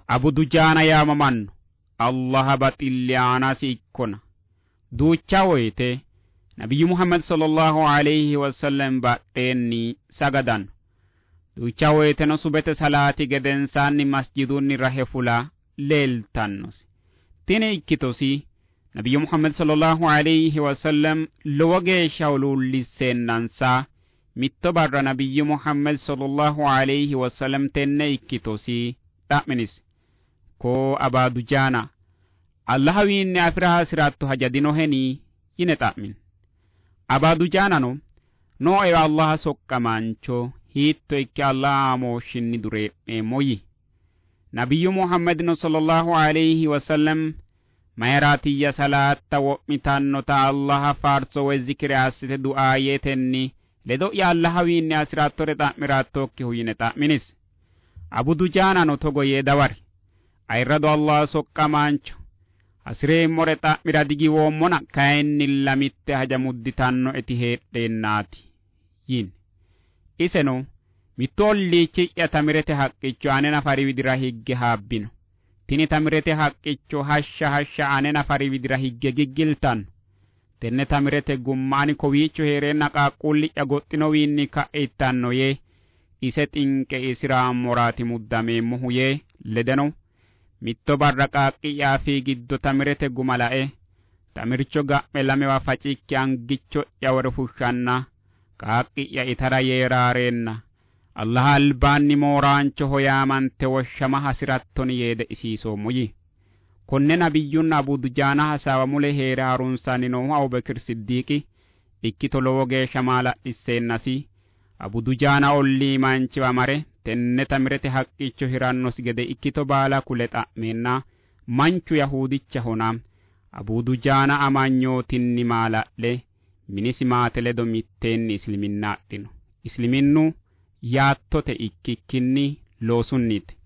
Abu Dujaana yaamamanno. Allaha baxilli aanasi ikkona. Duucha woyte Nabiyyu Muhammad sallallahu alayhi wasallam badheenni sagadanno. Duucha woyteno subete salaati gedensaanni masjidunni rahe fula leeltannosi. Tini ikkitosi Nabiyyu Muhammad sallallahu alayhi wasallam lowo geeshsha huluullisseennansa mitto barra Nabiyyu Muhammad sallallahu alayhi wasallam tenne ikkitosi xa'minisi. Koo Abaa Dujaana, Allahawiinni afi'ra hasi'ratto haja dinoheni? yine xa'min. Abaa Dujaanano, Nooewa Allaha soqqamaancho, hiitto ikke Allaha aamooshshinni duree'meemmo yii. Nabiyyu Muhammadino sallallahu alayhi wasallam, Mayiraatiyya salaatta wo'mitannota Allaha faarso woy zikire assite du'aayetenni ledo'ya Allahawiinni hasi'rattore xa'mi'rattokkihu yine xa'minisi. Abu Dujaanano togo yee dawari, Ayirrado Allaha soqqamaancho, hasi'reemmore xa'mi'ra digiwoommona kayinnilla mitte haja mudditannoeti heedheennaati yiin. Iseno, mittu olliichi'ya tamirete haqqicho ane nafari widira higge haabbino. Tini tamirete haqqicho hashsha hashsha ane nafari widira higge giggiltanno. Tenne tamirete gumma ani kowiicho hee'reenna qaaqquulli'ya goxxinowiinni ka'e ittanno yee ise xinqe isira ammoraati muddameemmohu yee ledeno mitto barra qaaqqi'ya afii giddo tamirete guma lae tamircho ga'me lamewa facikki angicho'ya wore fushshanna qaaqqi'ya itara yee raareenna Allaha albaanni mooraanchoho yaamante woshshama hasi'rattoni yee de'isiisoommo yii. Konne Nabiyyunna Abu Dujaana hasaawa mule hee're harunsanni noohu Abubekir Siddiiqi ikkito lowo geeshsha maala'lisseennasi Abu Dujaana ollii manchiwa mare tenne tamirete haqqicho hirannosi gede ikkito baala kule xa'meenna manchu Yahuudichahona Abu Dujaana amanyootinni maala'le minisi maate ledo mitteenni Isliminna adhino. Isliminnu yaattote ikkikkinni loosunniti.